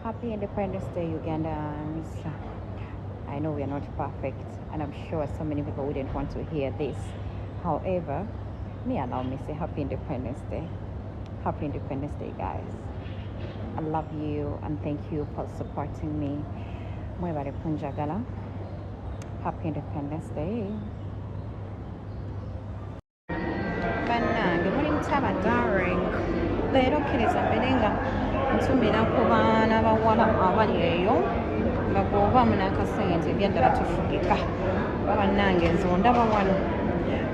Happy Independence Day, Ugandans. I know we are not perfect, and I'm sure so many people wouldn't want to hear this. However, me allow me say Happy Independence Day. Happy Independence Day, guys. I love you and thank you for supporting me. Mwebale kunjagala. Happy Independence Day. Bannange muli mutaba darling. Leero kkiriza mbeere nga ntumira ku baana bawala abali eyo nga bw'obaamu n'akasente, ebyaddala tufugika. Ba bannange, nze ondaba wano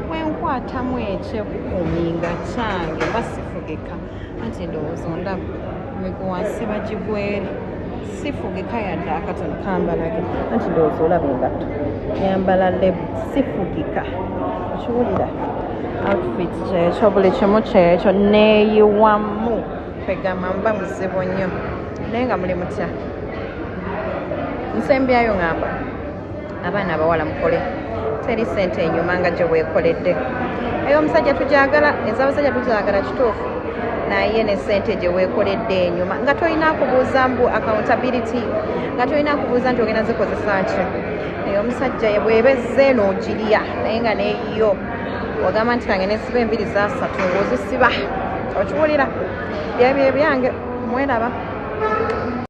bwenkwatamu ekyekumi nga kyange basifugika, anti ndowooza ondaba miguwa nsiba gigwere, sifugika yadde akatono. Kambalage, anti ndowooza olaba engatto nyambala lebu, sifugika. Okiwulira? Outfit kyekyo, buli kimu kyekyo, neeyiwamu kwegamba mba muzibu nnyo. Naye nga muli mutya? Nsembyayo ŋŋamba abaana abawala mukole, teri sente enyuma nga gye weekoledde. Eyo omusajja tujagala, ez'abasajja tujagala, kituufu, naye ne sente gye weekoledde enyuma nga tolina kubuuza mbu accountability, nga tolina kubuuza nti ogenda zikozesa ki. Naye omusajja ye bwebezze n'ogirya, naye nga neyo ogamba nti kange nesiba enviri zasatu ng'ozisiba. Okiwulira? Byebyo ebyange, mweraba.